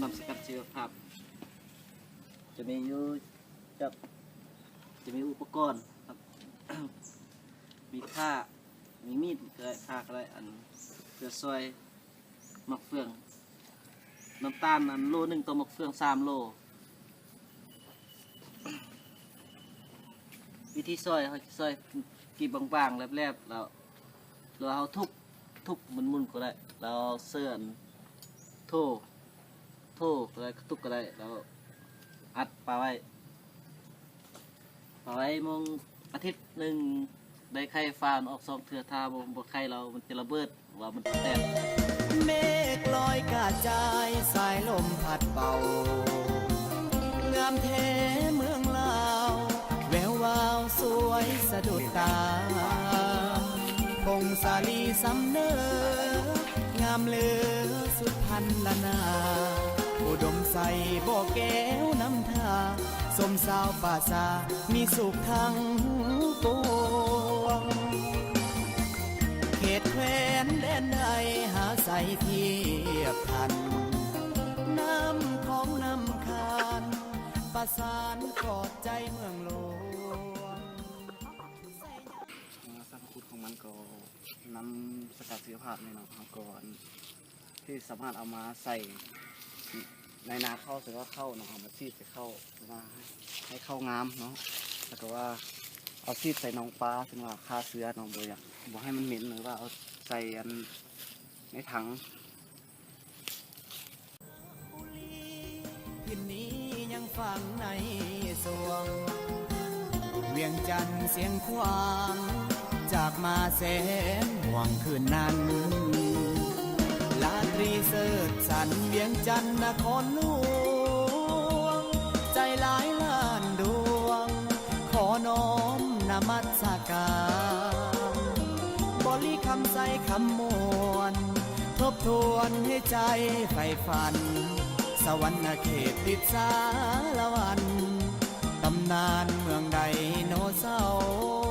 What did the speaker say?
ນຳສະກັດຊີວະພາບ ຈະມີຢູ່ ຈະ ຈະມີອຸປະກອນ ມີພ້າ ມີມີດກໍໄດ້ ພ້າກໍໄດ້ ອັນ ເພື່ອຊ່ອຍໝາກເຟືອງ ນ້ຳຕານ ອັນ ໂລໜຶ່ງຕໍ່ໝາກເຟືອງສາມໂລ. ວິທີຊ່ອຍ ເຮົາຈະຊ່ອຍກີບບາງໆ ແຫຼບໆ ແລ້ວ ຫຼືວ່າເຮົາທຸບ ທຸບໝຸນໆ ກໍໄດ້ ແລ້ວເຊີນໂທ ໂທກໍໄດ້ ທຸບກໍໄດ້ ແລ້ວອັດປະໄວ້ ປະໄວ້ມົງອາທິດໜຶ່ງ ໄດ້ໄຂ່ຟານອອກສອງເທື່ອ ຖ້າບໍ່ ບໍ່ໄຂ່ແລ້ວມັນຈະລະເບີດ ວ່າມັນແຕກ. ເມກລອຍກະຈາຍ ສາຍລົມພັດເບົາ ງາມແທ້ເມືອງລາວ ແວວວາວສວຍສະດຸດຕາ ພົງສາລີສຳເໜີ ງາມເລີສຸດພັນລະນາ ອຸດົມໄຊບໍ່ແກ້ວນຳທາ ຊົມຊາວປ່າຊາ ມີສຸກທັງປວງ ເຂດແຄວ້ນແດນໃດ ຫາໃສທຽບທັນ ນ້ຳຂອງນ້ຳຄານ ປະສານຂອບໃຈເມືອງຫຼວງ. ສຳພັດຄຸນຂອງມັນກໍນຳສະກັດຊີວະພາບນີ້ເນາະ ເຮົາກໍອັນ ທີ່ສາມາດເອົາມາໃສ່ໃນນາເຂົ້າ ເຊິ່ງວ່າເຂົ້າເນາະ ເອົາມາສີດໃສ່ເຂົ້າ ເຊິ່ງວ່າໃຫ້ເຂົ້າງາມເນາະ ແລ້ວກໍວ່າເອົາສີດໃສ່ໜອງປາ ເຊິ່ງວ່າຂ້າເຊື້ອເນາະ ບໍ່ຢາກ ບໍ່ໃຫ້ມັນເໝັນ ຫຼືວ່າເອົາໃສ່ອັນ ໃນຖັງ. ຖິ່ນນີ້ຍັງຝັງໃນສວງ ວຽງຈັນຊຽງຂວາງ ຈາກມາແສນຫ່ວງຄືນນັ້ນ ລາຕຣີເສີດສັນ ວຽງຈັນນະຄອນຫຼວງ ໃຈຫຼາຍລ້ານດວງ ຂໍນ້ອມນະມັດສະການ ບໍລິຄຳໄຊຄຳມ່ວນ ທົບທວນໃຫ້ໃຈໃຝ່ຝັນ ສະຫວັນນະເຂດຕິດສາລະວັນ ຕຳນານເມືອງໄດໂນເສົາ.